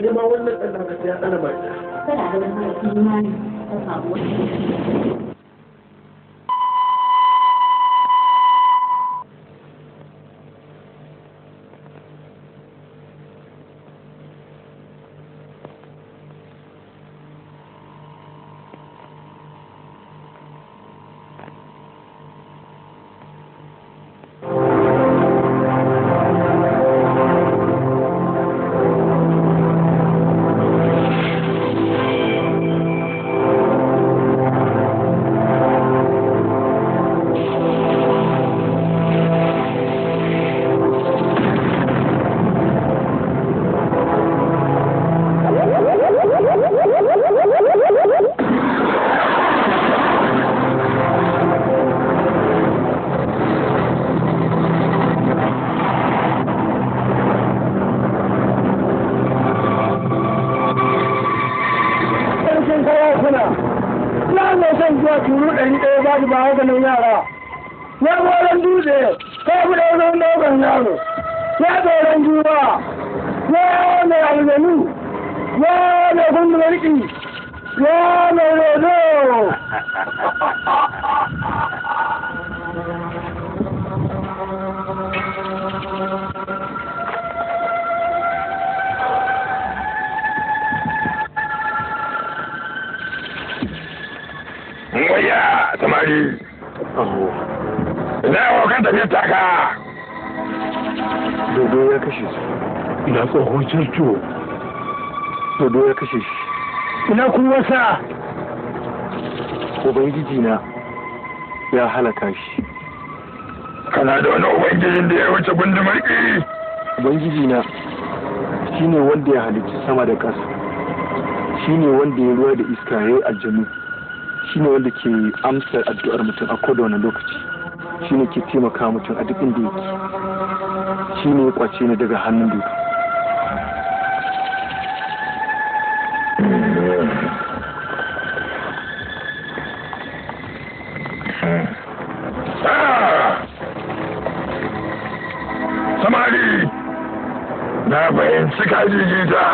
Kai ma wannan ɗan naka sai ya ɗana mai. Kana ganin mara imani ta samu wani. Dodo ya kashe shi. Ina kuma sa? Ubangiji na ya halaka shi. Kana da wani ubangijin da ya wuce gundumar ki? Ubangiji na shine wanda ya halicci sama da ƙasa. Shine wanda ya ruwa da iska ya yi aljanu. Shine wanda ke amsa addu'ar mutum a kowane lokaci. Shine ke taimaka mutum a duk inda yake. Shine ya kwace ni daga hannun dodo. Samari, na fahimci ka jijita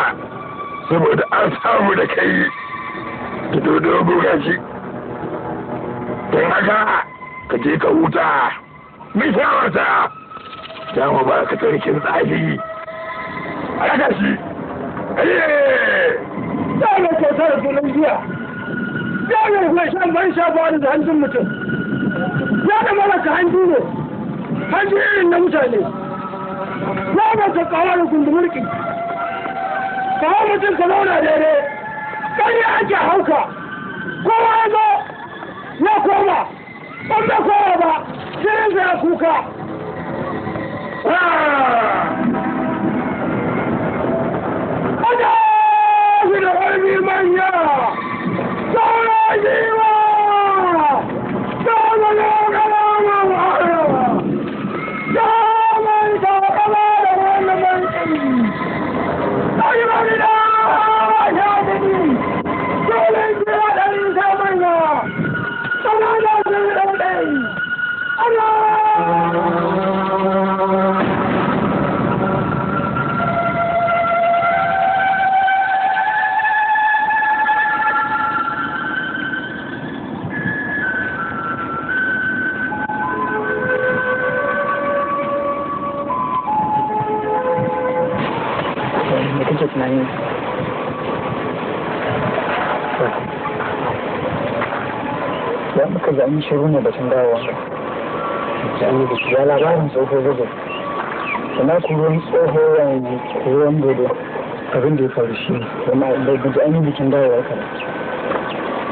saboda an samu da kai da dodo buga shi. Don haka ka je ka huta, mai shawarta, za mu ba ka sarkin tsafi. A raka shi, aye! Ya mai kyauta da sunan giya, ya mai mai shan ban shafa da hanjin mutum, ya da marasa hanji ne, hanji irin na mutane. Ya mai tsakawa da gundumurki, kawo mutum ka zauna daidai, ƙarya ake hauka, kowa ya zo ya koma, ban bai koma ba, jirinsa ya kuka. Ada! Da ƙarfi manya, saura jiwa, saura ne ƙananan wahala, samun takama da wani banki, ɗari bari da ya gudu, dole jiwa ɗari ta manya, ƙananan sun ɗauɗai, Allah! Ya muka ji an yi shiru ne batun dawowa. Ya labarin tsoho gudu. Sana ku ruwan tsoho yanzu ruwan dodo. Abin da ya faru shi ne. Kuma bai guji an yi bikin dawowar ka ba.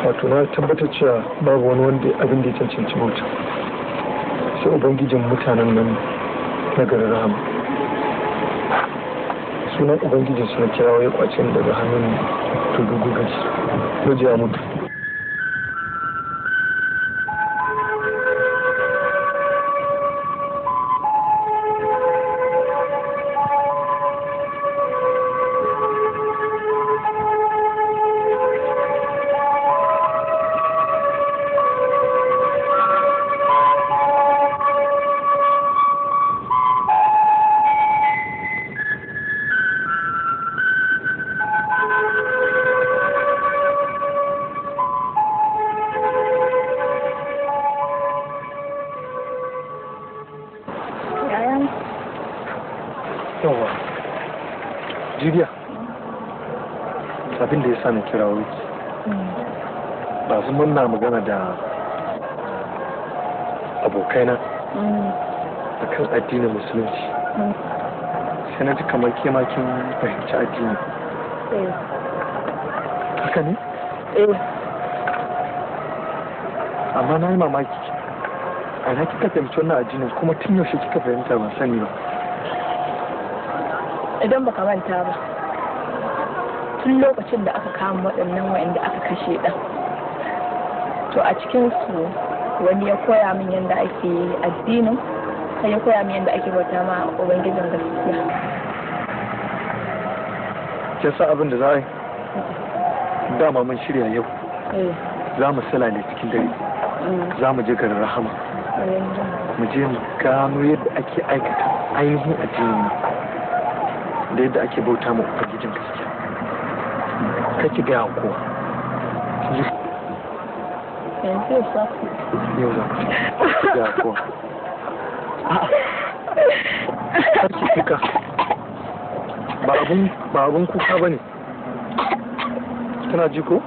Wato na tabbatar cewa babu wani wanda abin da ya cancanci bauta. Sai ubangijin mutanen nan na garin Rahama. Sunan ubangijin su na kirawo ya kwace ni daga hannun Dodo Gogaji. Dodo ya mutu. Abin da ya sa na kira wuki. Ba su muna magana da abokaina akan addinin musulunci. Sai na ji kamar ke ma kin fahimci addini. Haka ne? Amma na yi mamaki. A ina kika fahimci wannan addinin kuma tun yaushe kika fahimta ban sani ba. Idan baka manta ba, tun lokacin da aka kama waɗannan waɗanda aka kashe ɗan, to a cikinsu wani ya koya min yadda ake addinin, sai ya koya min yadda ake bauta ma Ubangijin gaskiya. Kin san abin da za a yi? Dama mun shirya yau. Za mu salale cikin dare. Za mu je garin Rahama. Mu je mu gano yadda ake aikata ainihin addinin nan, da yadda ake bauta ma Ubangijin gaskiya. Kake gaya wa kowa. Yanzu yau za ku. Yau za ku gaya kowa. Karki kuka. Ba abun kuka ba ne. Tana ji ko?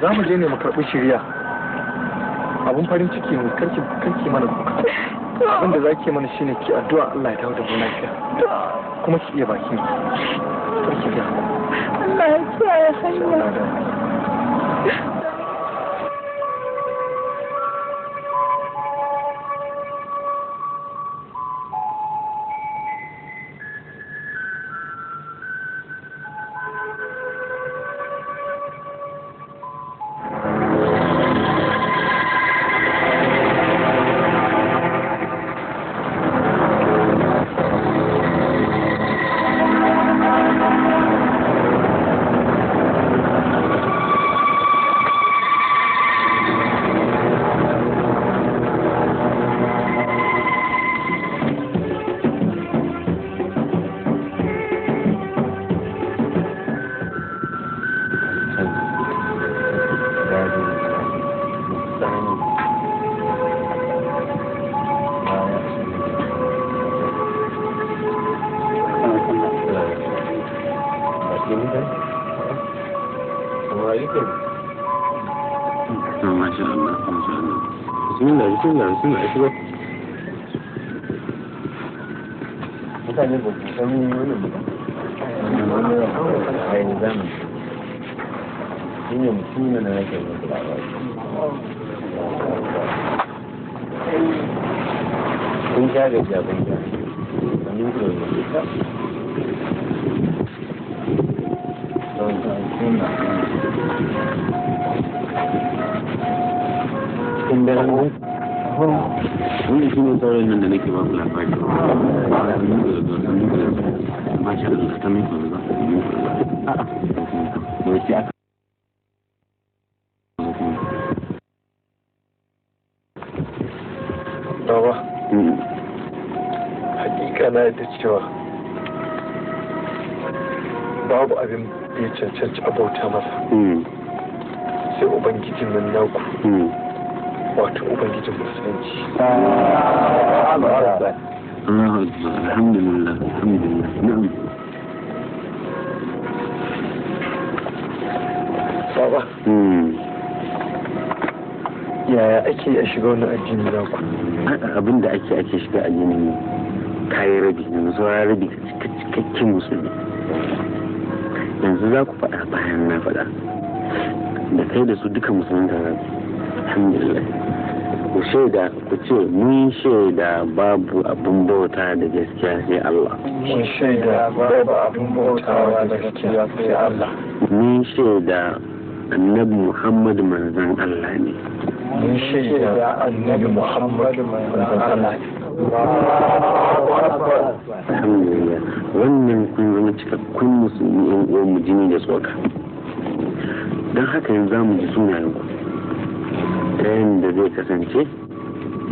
Za mu je ne mu karɓi shiriya. Abun farin ciki ne, karki mana kuka. Abin da za ki mana shine ki addu'a Allah ya dawo da mu lafiya. Kuma ki iya bakin ki. Karki ga. Allah ya kiyaye hanya. Mutane ba su san wannan ba. Ai zamani. Shi ne mutum na nake musu labari. Kun sha gajiya kun sha. Sannan ku da Cikin daren nan? Wannan shi ne saurayin nan da nake ba ku labari. Masha Allah, ta mai ku da za. Baba, hakika na yadda cewa babu abin da ya cancanci abauta masa sai Ubangijin nan naku, wato Ubangijin musulunci. Allahu Akbar, alhamdulillah, alhamdulillah, na'am. Baba, yaya ake a shiga wannan addini naku? Abin da ake shiga addinin ne kayi rabi, yanzu sauran rabi cikakken musulmi. Yanzu za ku faɗa bayan na faɗa da kai da su duka musulmi da rabi. Alhamdulillah. Ku shaida, ku ce mun shaida babu abin bauta da gaskiya sai Allah. Mun shaida babu abin bautawa da gaskiya sai Allah. Mun shaida Annabi Muhammad manzon Allah ne. Mun shaida Annabi Muhammad manzon Allah ne. Alhamdulillah. Wannan kun zama cikakkun musulmi yan uwan mu jini da tsoka. Don haka yanzu za mu ji sunayen ku. Ta yadda zai kasance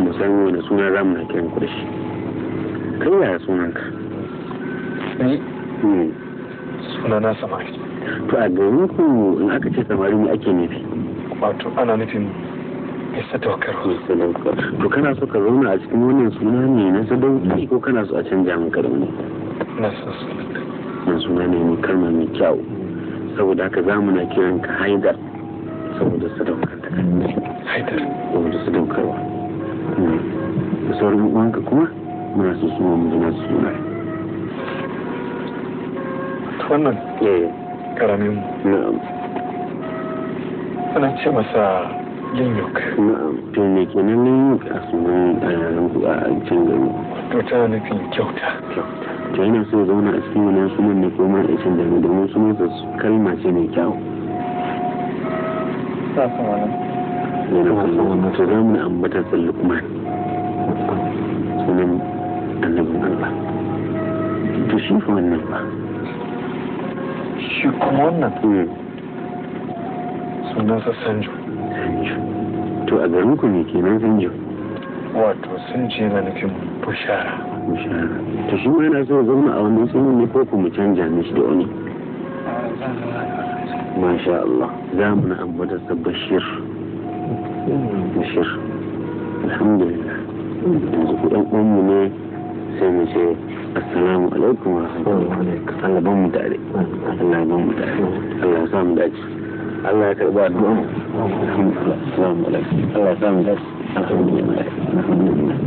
mu san wani suna za mu na kiran ku da shi. Kai yaya sunanka? Ni? Sunana Samari. To a garin ku in aka ce samari me ake nufi? Wato ana nufin mai sadaukarwa. Mai sadaukarwa. To kana so ka zauna a cikin wannan suna ne na sadauki ko kana so a canja maka da wani? Ina son suna. Na suna ne mai kalma mai kyau. Saboda haka za mu na kiran ka Haidar saboda sadaukar da kai. Haidar. Saboda sadaukarwa. Da sauran uwanka kuma muna so su mu ji nasu suna. Wannan karamin na'am. Ana ce masa Linyok. Na'am. To me kenan Linyok a sunan a yaren ku a can gari? To tana nufin kyauta. Kyauta. To yana so ya zauna a cikin wannan sunan ne ko ma a can gari domin sunansa kalma ce mai kyau. Sa son wannan. Yana son wannan. To za mu na ambata sa Lukman. Sunan annabin Allah. To shi fa wannan ba. Shi kuma wannan sunansa Sanju. Sanju. To a garin ku ne kenan Sanju? Wato Sanju yana nufin bushara. Bushara. To shi ma yana so ya zauna a wannan sunan ne ko ku mu canja mishi da wani? Masha Allah. Za mu na ambata sa Bashir. Bashir. Alhamdulillah. Yanzu ku ɗan uwanmu ne sai mu ce assalamu alaikum wa rahmatullahi. Allah ban mu tare. Allah ban mu tare. Allah ya sa mu dace. Allah ya karɓi addu'a mu. Alhamdulillah. Assalamu alaikum. Allah ya sa mu dace. Alhamdulillah. Alhamdulillah.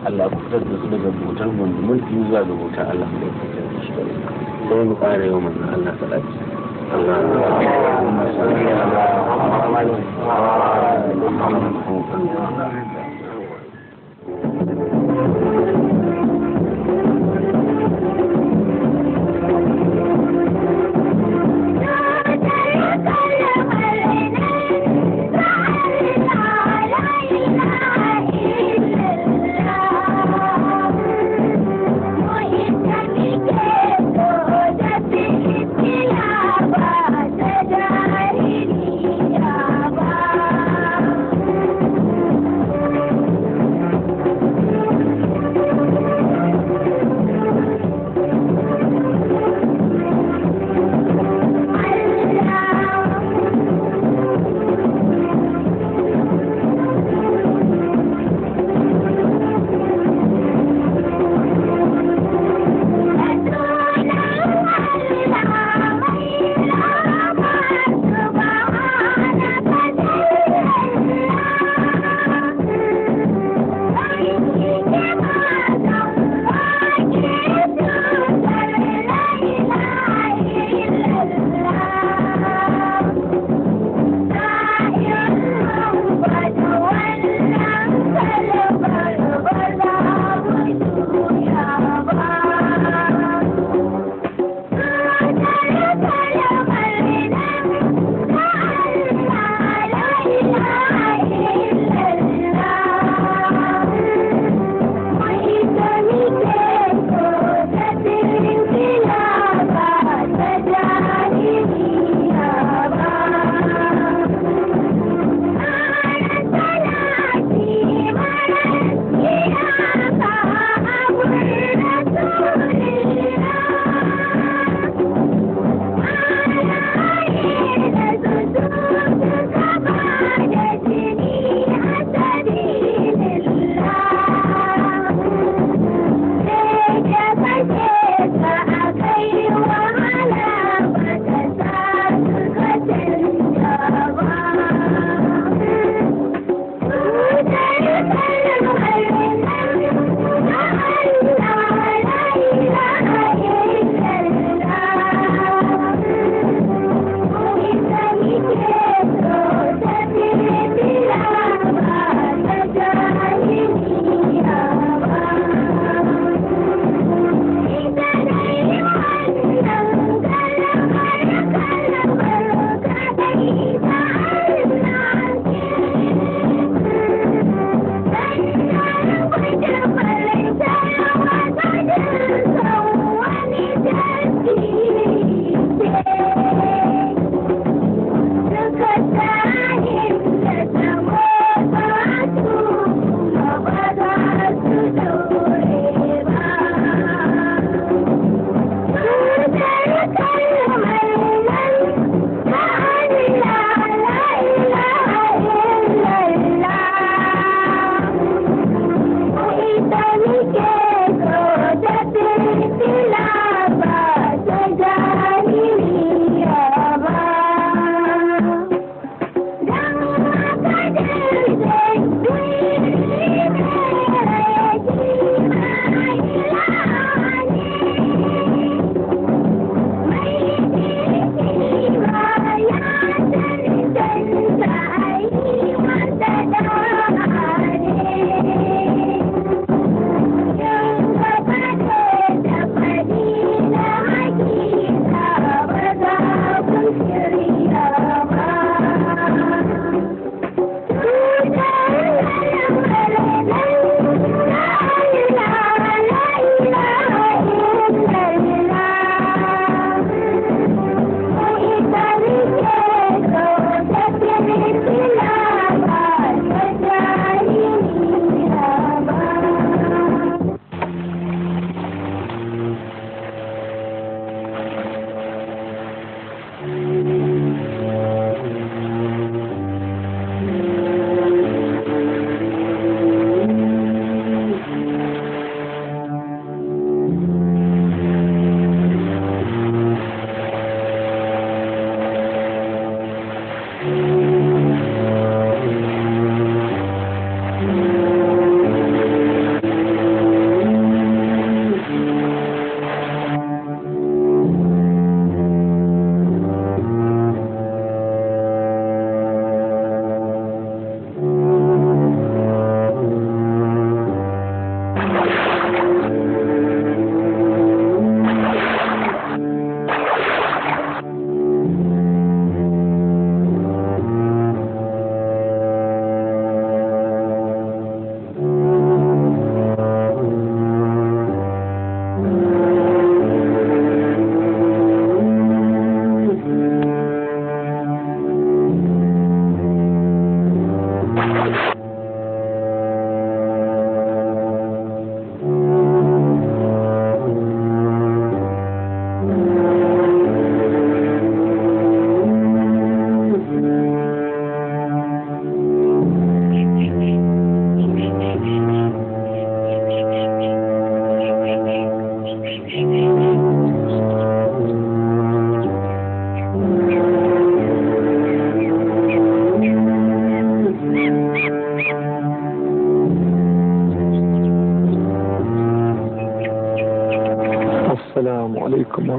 Allah ku fitar da su daga bautar mulki zuwa ga bautar Allah da sai mu ƙara yau manzon Allah salati. Allahumma salli ala Muhammad wa ala ali Muhammad. Yeah.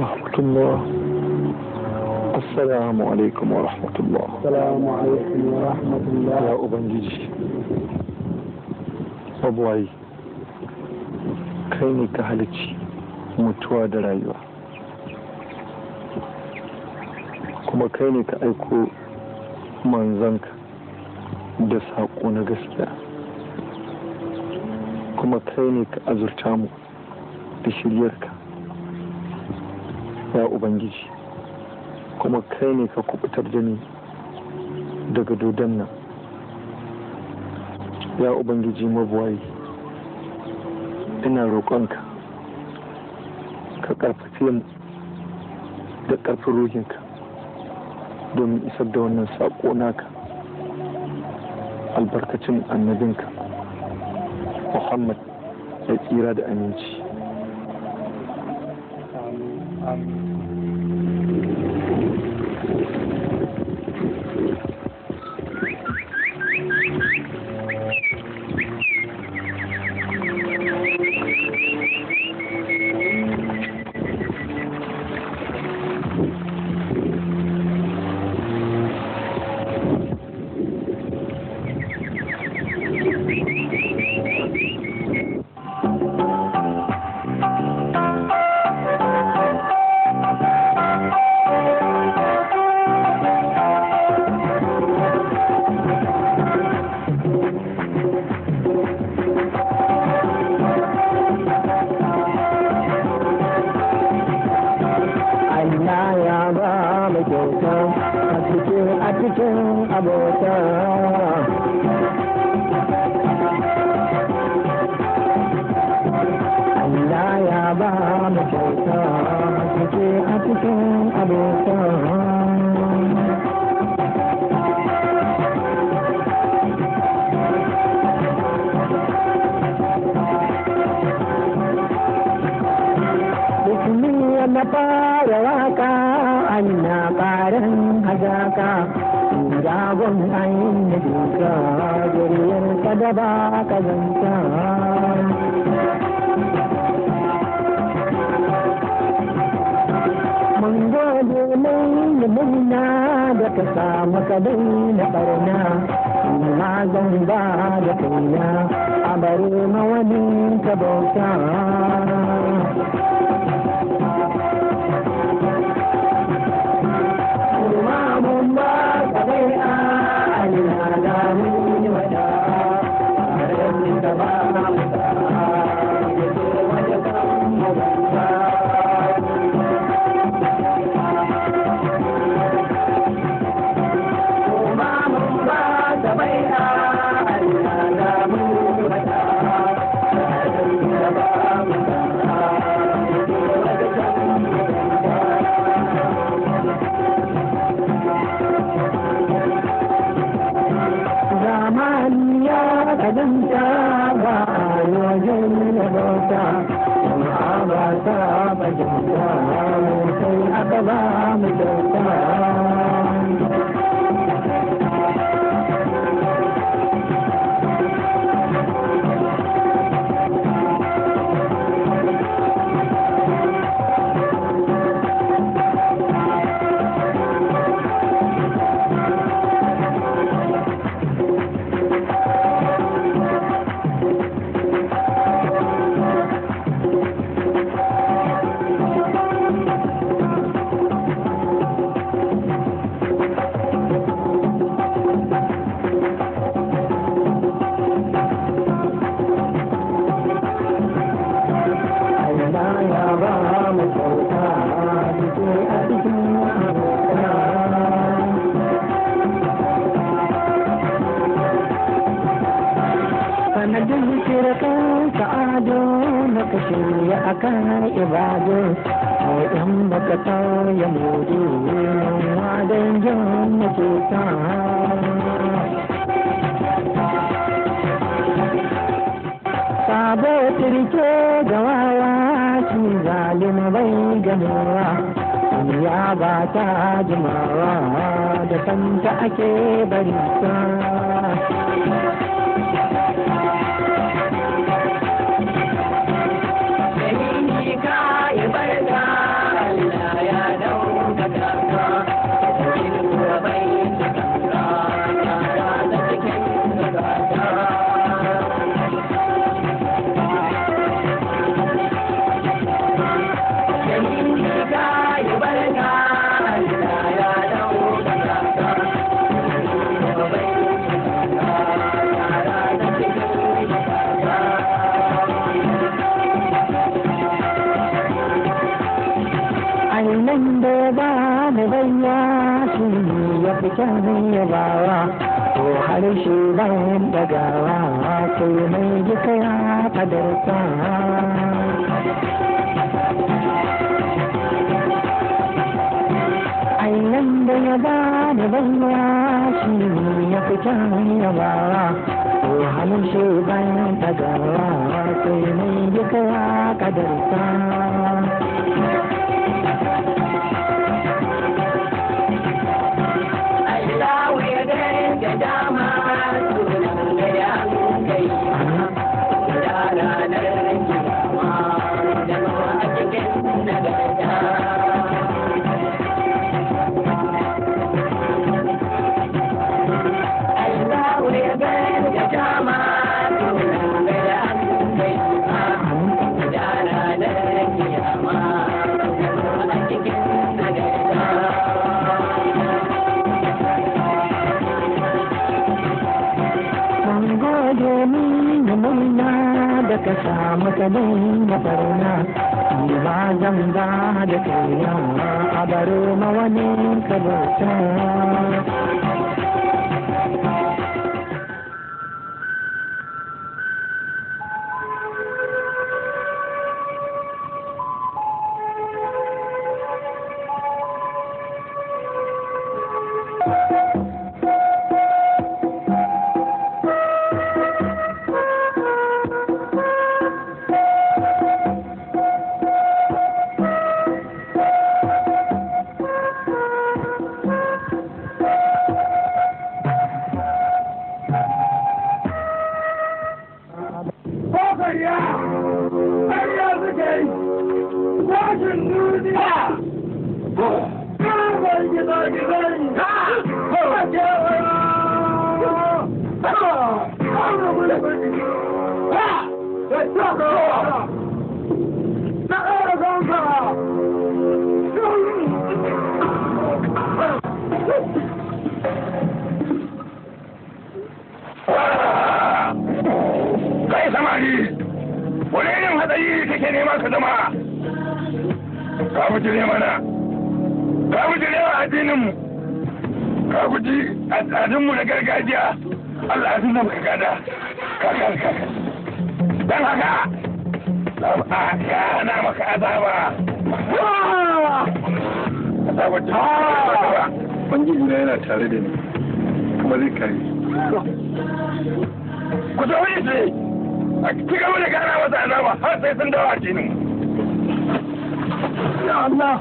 Rahmatullah. Assalamu alaikum wa rahmatullah. Assalamu alaikum wa rahmatullah. Ya Ubangiji, mabuwayi, kai ne ka halicci mutuwa da rayuwa, kuma kai ne ka aiko manzanka da saƙo na gaskiya, kuma kai ne ka azurta mu da shiryarka, ya Ubangiji, kuma kai ne ka kubutar da ni daga dodon nan, ya Ubangiji mabuwayi. Ina roƙonka ka ƙarfafe mu da ƙarfin ruhinka domin isar da wannan saƙo naka, albarkacin annabinka Muhammad ya tsira da aminci. Barka. da ya ba ni banya shi ya fi kyan yabawa, ko harshe ban dagawa sai mai duka ya kadarta. Ayyan da ya ba ni banya shi ya fi kyan yabawa, ko harshe ban dagawa sai mai duka ya kadarta. Ka samu ka daina barna, ni ba zan ba da kaina a baro ma wani ka bauta. Kai samari, wani irin hatsari kake nema ka zama? Ka bujire mana, ka bujire wa addininmu, ka guji al'adunmu na gargajiya, al'adun da muka gada, kakar kakar. Don haka, a gana maka azaba. Azaba ce. Ubangiji na yana tare da ni, kuma zai kare. Ku tafi sai, a ci gaba da gana masa azaba har sai sun dawo addininmu. Ya Allah!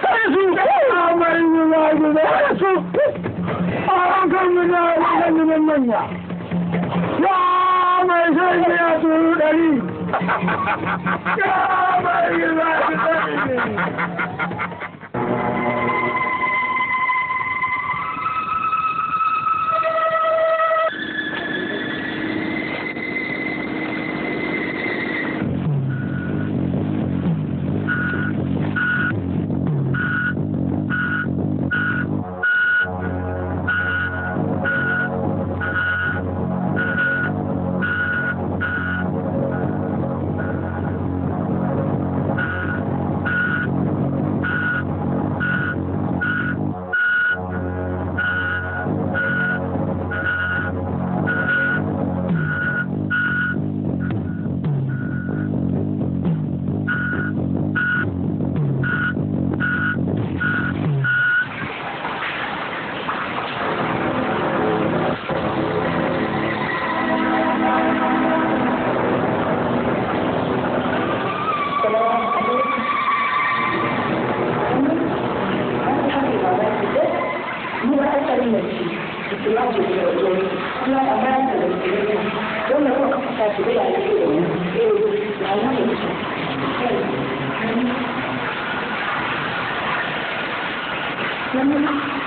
Kai su! Amai yi su! A hankali mu da wannan manya! Ya mai sai ya turu ɗari! Ya mai yi ɗari! Thank you.